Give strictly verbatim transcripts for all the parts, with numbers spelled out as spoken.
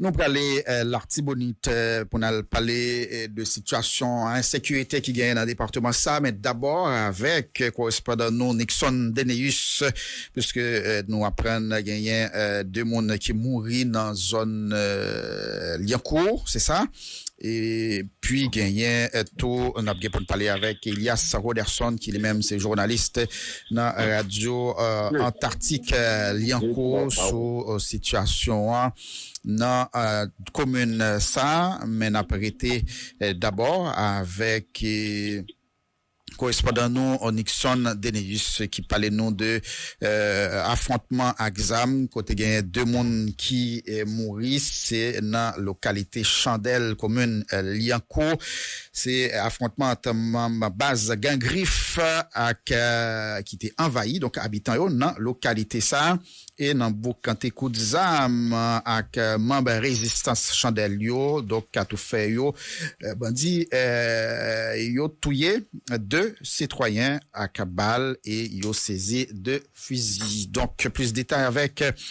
Nou prale eh, Latibonit eh, pou n al pale eh, de sitiyasyon ensekirite ki genyen nan depatman sa, men dabò avèk eh, korespondan nou Nixon Deneus, puiske eh, nou aprann genyen eh, de moun ki mouri nan zòn eh, Lyankou, se sa? Epi genyen eh, tou, n ap gen pou n pale avèk Elias Roderson, ki li menm se jounalis nan radyo eh, Antaktik eh, Lyankou sou eh, sitiyasyon an nan eh, komin sa, men n ap rete eh, dabò avèk eh, korespondan nou Nixon Deneus ki pale nou de eh, afwontman ak zam kote genyen de moun ki eh, mouri, se nan lokalite Chandèl, komin eh, Lyankou. Se afwontman ant manm baz Gang Grif ak eh, ki te anvayi donk abitan yo nan lokalite sa e nan bouk kante kout zam ak eh, manm rezistans Chandèl yo, donk atoufè yo, eh, bandi eh, yo touye de sitwayen ak bal e yo sezi de fizi. Donk, plis detay avèk eh,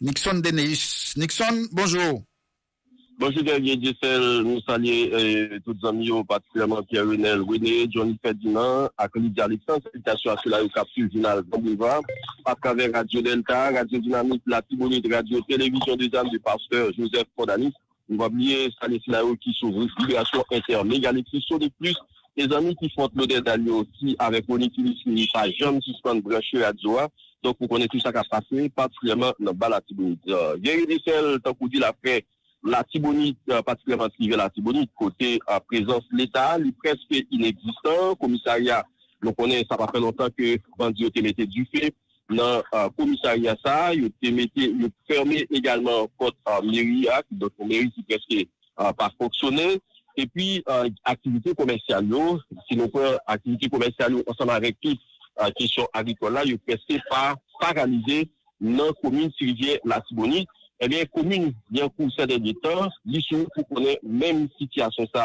Nixon Deneus. Nixon, bonjou. Bonjou Guerrier Dieuseul, nou salye eh, tout zanmi yo, patikilyèman Pierre Renel René, Johnny Ferdinand ak Lydia Alexandre. Salitasyon a sila yo k ap swiv jounal Gran Boulva atravè Radyo Delta, Radyo Dinamik, Latibonit, Radyo Televizyon de Zam de Pastè Joseph Cordalis. Nou pa bliye salye sila yo ki sou Vibration Inter, Mega Alexis, Sonic Plus, e zanmi ki fwont lodè dal yo ki avèk Rony Kilis ki pa janm sispann branche radyo a. Donk, ou konnen tout sa k ap pase, patikilyèman nan ba Latibonit. Guerrier Dieuseul, tankou di l ap fè Latibonit, eh, patikilyèman Trivè Latibonit, kote eh, prezans Leta li prèske inegzistan. Komisarya, nou konnen sa pa fè lontan ke bandi yo te mete dife nan eh, komisarya sa a. Yo te mete, yo fèmen egalman pòt eh, meri a, ki donk yon meri ki prèske eh, pa fonksyonè. Epi eh, aktivite komèsyal yo, si nou pran aktivite komèsyal yo ansanm avèk tout eh, kesyon agrikòl la, yo prèske pa paralize nan komin Ti Rivyè Latibonit. Ebyen, komin Lyankou sèdènye tan, li sou pou konnen menm sitiyasyon sa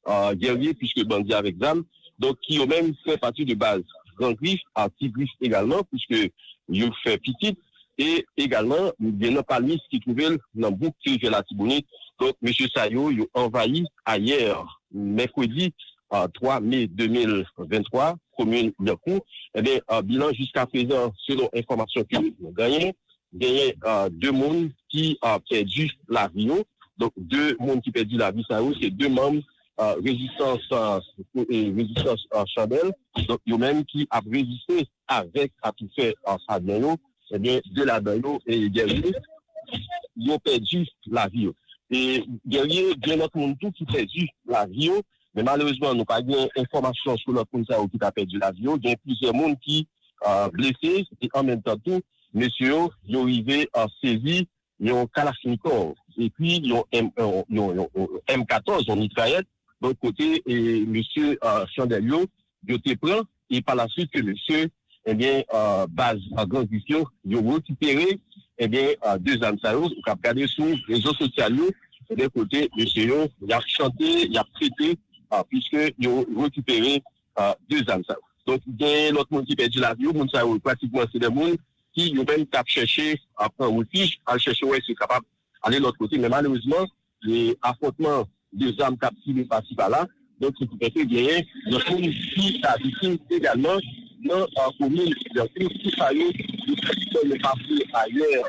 a, Guerrier, puiske bandi avèk zam, donk ki yo menm fè pati de baz Gran Grif, a Ti Grif egalman, puiske yo fè pitit, e egalman, gen nan palmis ki twouve l nan bouk Ti Rivyè Latibonit. Donk, mesye sa yo, yo anvayi ayè, mèkredi, twa me de mil venntwa, komin Lyankou. Ebyen, bilan jiska prezan, selon enfòmasyon ke nou genyen, genyen de moun ki pèdi lavi yo. Donk, de moun ki pèdi lavi sa yo, se de manm rezistans, rezistans Chandèl. Donk, yo menm ki ap reziste avèk atoufè sa gang yo. Ebyen, de ladan yo, Guerrier, yo pèdi lavi yo. E Guerrier, gen lòt moun tou ki pèdi lavi yo. Men malerezman, nou pa gen enfòmasyon sou lòt moun sa yo ki ta pèdi lavi yo. Gen plizyè moun ki blese e an menm tan tou, mesye yo, yo rive sezi yon kalachnikòv epi yon M, yon, yon, yon, yon M katòz, yon mitrayèt. Donk, kote mesye Chandèl yo, yo te pran, e pa la swit ke mesye, ebyen, baz Gran Grif yo, yo rekipere, ebyen, de zam sa yo, ou kab gade sou rezo sosyal yo, ebyen, kote mesye yo, y ap chante, y ap fete, piske yo rekipere de zam sa yo. Donk, gen lòt moun ki pèdi lavi yo, moun sa yo, pratikman, se de moun ki yo menm t ap chèche pran refij, al chèche wè si yo kapab ale lòt kote. Men malerezman, afwontman de zam k ap tire pasi pala, donk ki fè ke genyen yon moun ki ta viktim egalman nan komin Lyankou. Tout sa yo, yo fè yo pase ayè,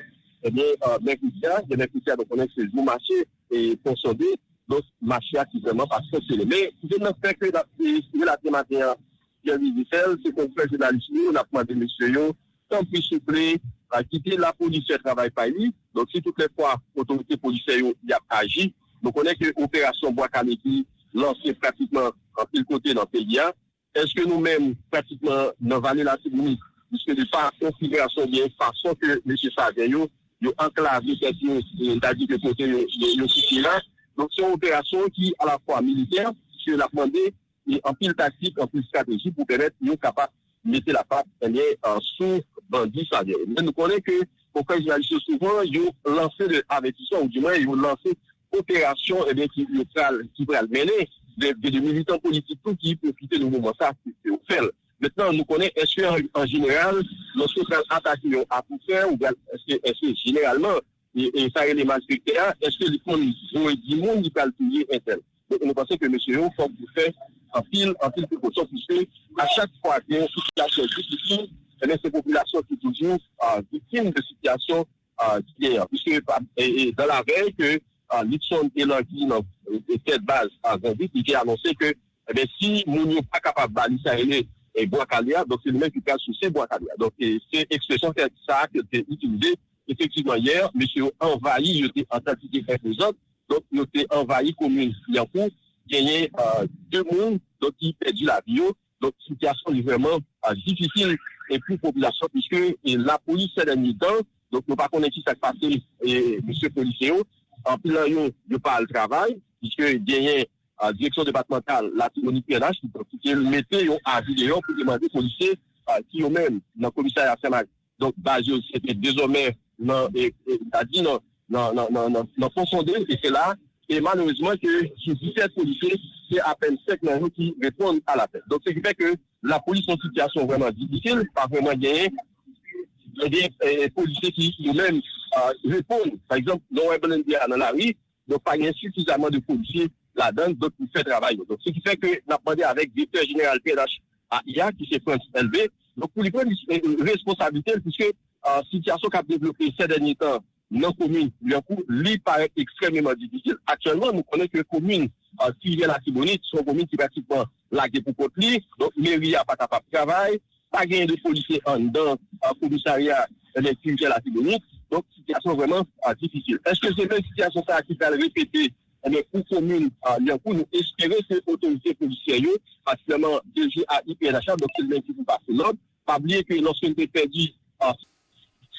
ebyen, mèkredi a, de mèkredi a, donk konnen se jou mache e Pon Sonde, donk mache a ki vrèman pa fonksyone. Men, gouvènman fè ke n ap relate maten an, Pierre Louis Michel, se konfrè jounalis nou, n ap mande mesye yo, tanpri souple, kite lapolis fè travay pa li. Donk, si tout lè fwa otorite polisyè yo y ap aji, nou konnen ke operasyon Bwa Kale ki lanse pratikman anpil kote nan peyi a, èske nou menm, pratikman nan Vale Latibonit, piske de pa konfigirasyon oubyen fason ke mesye sa a gen yo, yo anklave tèt yo, sètadi ke kote yo, yo, yo sitiye la. Donk, se yon operasyon ki alafwa militè, piske l ap mande e anpil taktik, anpil estrateji pou pèmèt yo kapab mete lapat, ebyen, sou bandi sa yo. Men nou konnen ke konfrè jounalis yo souvan, yo lanse de avètisman, oudimwen yo lanse operasyon, ebyen, ki yo pral, ki pral mennen de, de, de militan politik tou ki pwofite de moman sa ki yo fè l. Mentnan, nou konnen, èske an, an jeneral, lòske w pral atake yon atoufè, ou pral, èske, èske jeneralman, e, e sa rele malfektè a, èske li konn voye di moun li pral touye entèl? Donk, nou panse ke mesye yo, fòk yo fè anpil, anpil prekosyon, piske a chak fwa gen yon sitiyasyon difisil, ebyen, se popilasyon ki toujou ah, viktim de sitiyasyon ah, ki genyen an. Piske, ah, e, e, dans la veille que ah, Luckson Elan ki nan e, e, tèt baz a Grandvit, li te anonse ke, ebyen, si moun yo pa kapab ba li sa rele e, bwa kale a, donk se li menm ki pral souse bwa kale a. Donk, e, se ekspresyon sa a ke l te itilize. Efektivman, yè, mesye yo anvayi, yo te an kantite enpozant. Donk, yo te anvayi komin Lyankou. Genyen ah, de moun donk, ki pèdi lavi yo. Donk, sitiyasyon li vrèman ah, difisil e pou popilasyon, piske e, lapolis sè dènye tan, donk, nou pa konnen ki sa k pase e, mesye polisye yo. Anpil nan yo, yo pa al travay, piske genyen ah, direksyon depatmantal Latibonit P N H, donk, ki te mete yon avi deyò pou te mande polisye ah, ki yo menm nan komisarya Senmak, donk, baz yo se te dezòmè nan, e, e, sa di nan, nan, nan, nan, nan, nan pwofonde, e se la, e malerezman ke sou disèt polisye, se apèn senk nan yo ki reponn a lapèl. Donk, se ki fè ke lapolis nan sitiyasyon vrèman difisil, pa vrèman genyen, genyen e, polisye ki yo menm ah, reponn. Pa egzanp, lè w wè blende a nan lari, donk, pa gen sifizaman de polisye ladan l, donk, pou fè travay yo. Donk, se ki fè ke n ap mande avèk direktè jeneral P N H A I a, ki se Frantz Elbé, donk, pou li pran eh, responsablite l, piske ah, sitiyasyon k ap devlope sè dènye tan nan komin Lyankou, li parèt ekstrèmeman difisil. Aktyèlman, nou konnen ke komin ah, Ti Rivyè Latibonit, se yon komin ki pratikman lage pou kont li. Donk, meri a pa kapab travay, pa genyen de polisye anndan ah, komisarya eh, Ti Rivyè Latibonit. Donk, sitiyasyon vrèman ah, difisil. Èske se menm sitiyasyon sa a ki pral repete eh, pou komin ah, Lyankou? Nou espere ke otorite polisyè yo, patikilyèman D G A I P N H la, donk se li menm ki pou pase lòd. Pa bliye ke lòske n te pèdi ah,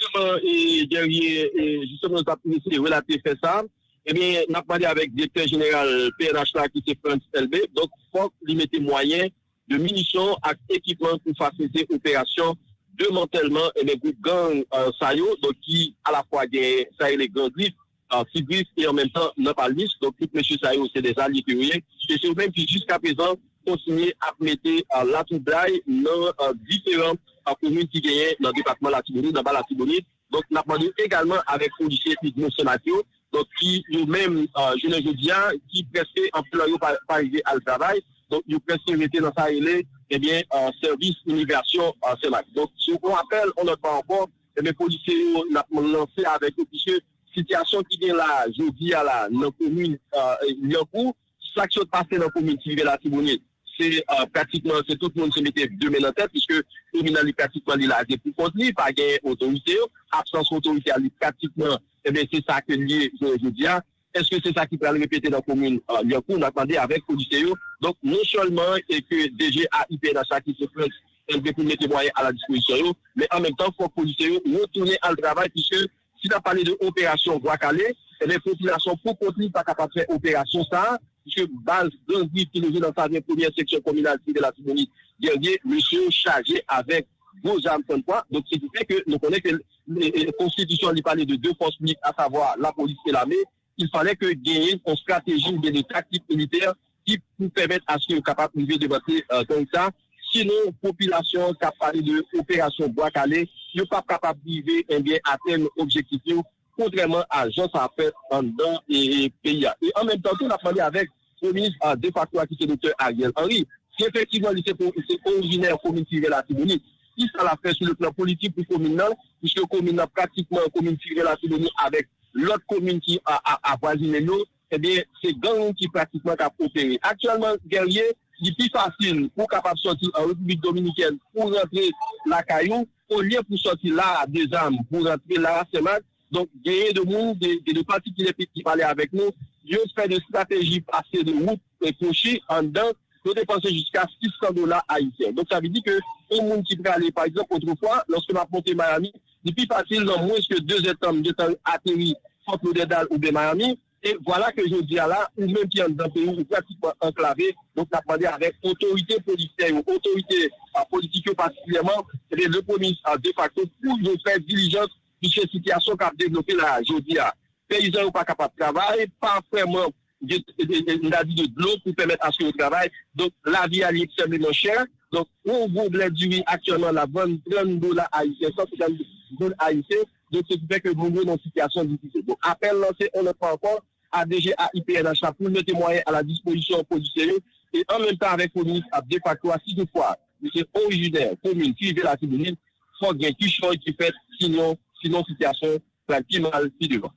jisteman, e, Guerrier, e, jisteman, nou t ap eseye relate fè sa, ebyen, n ap mande avèk direktè jeneral P N H la, ki se Frantz Elbé. Donk, fòk li mete mwayen de minisyon ak ekipman pou fasilite operasyon demantèlman, ebyen, gwoup gang eh, sa yo, donk, ki alafwa gen sa rele Gran Grif, ah, Ti Grif e an menm tan nan Palmis. Donk, tout mesye sa yo, se de alye ke yo ye. E se yo menm ki, jiskaprezan, kontinye ap mete ah, latwoublay nan ah, diferan ah, komin ki genyen nan depatman Latibonit, nan ba Latibonit. Donk, n ap mande egalman avèk polisye Udmo Senmak yo, donk, ki yo menm, ah, jounen jodi a, ki prèske anpil nan yo pa, pa rive al travay. Donk, yo prèske rete nan sa rele, ebyen, ah, sèvis imigrasyon ah, Senmak. Donk, se yon apèl, yon lòt fwa ankò, ebyen, polisye yo, n ap lanse avèk yo, piske sitiyasyon ki gen la, jodi a la, nan komin ah, Lyankou, sa k sot pase nan komin Ti Rivyè Latibonit, se ah, pratikman, se tout moun se mete de men nan tèt, piske komin nan li pratikman li lage pou kont li, pa gen otorite yo, absans otorite a li pratikman, ebyen, se sa ke l ye jounen jodi a. Èske se sa ki pral repete nan komin ah, Lyankou? N ap mande avèk polisye yo. Donk, non sèlman e ke D G A I P N H la ki se Frantz Elbé pou mete mwayen a la dispozisyon yo, men an menm tan, fòk polisye yo retounen al travay, piske si n ap pale de operasyon Bwa Kale, ebyen, popilasyon pou kont li pa kapab fè operasyon sa a, piske baz Gran Grif ki leve nan sa vyen premyè seksyon kominal Ti Rivyè Latibonit, Guerrier, mesye yo chaje avèk gwo zam trannntwa. Donk, se ki fè ke nou konnen ke e, e, konstitisyon li pale de de fòs piblik, asavwa lapolis e lame. Il fallait que genyen yon strateji oubyen de taktik militè ki pou pèmèt aske yo kapab rive devante eh, gang sa. Sinon, popilasyon k ap pale de operasyon Bwa Kale, yo p ap kapab rive, ebyen, atenn objektif yo, kontrèman a jan sa ap fèt anndan e, e, peyi a. E an menm tan tou, n ap mande avèk premye minis ah, defakto a ki se Doktè Ariel Henry, si efektivman li se, se orijinè komin Ti Rivyè Latibonit, ki sa l ap fè sou le plan politik pou komin nan, piske komin nan pratikman komin Ti Rivyè Latibonit avèk lòt komin ki a, a, avwazinen yo, ebyen, se gang ki pratikman k ap opere. Aktyèlman, Guerrier, li pi fasil pou w kapab sòti an Repiblik Dominikèn pou rantre lakay ou, olye pou sòti la a de zam pou rantre la a Senmak. Donk, genyen de moun, de, de, de patikilye ki pale avèk nou, yo fè de estrateji pase de wout e kwochi anndan, yo depanse jiska sis san dola ayisyen. Donk, sa vle di ke yon moun ki prale, pa egzanp, otrefwa, lòske m ap monte Miami, li pi fasil nan mwens ke de zèdtan m gentan ateri Fort Lauderdale oubyen Miami. E vwala ke jodi a la, ou menm ki anndan peyi w, ou pratikman anklave. Donk, n ap mande avèk otorite polisyè yo, otorite ah, politik yo patikilyèman, ebyen, le premye minis ah, defakto pou yo fè dilijans, piske sitiyasyon k ap devlope la jodi a, peyizan yo pa kapab travay, pa vrèman gen, gen, gen, gen, gen de dlo pou pèmèt aske yo travay. Donk, lavi a li ekstrèmeman chè. Donk, yon gwo blè diri aktyèlman l ap vann trant dola ayisyen, san senkant goud ayisyen. Donk, se ki fè ke moun yo nan sitiyasyon difisil. Donk, apèl lanse yon lòt fwa ankò a D G A I P N H la pou l mete mwayen a la dispozisyon polisye yo e an menm tan avèk Premye Minis ap defakto a, si toutfwa misye orijinè komin ki rive Latibonit, fòk gen kichòy ki fèt, sinon, sinon sitiyasyon pral pi mal pi devan.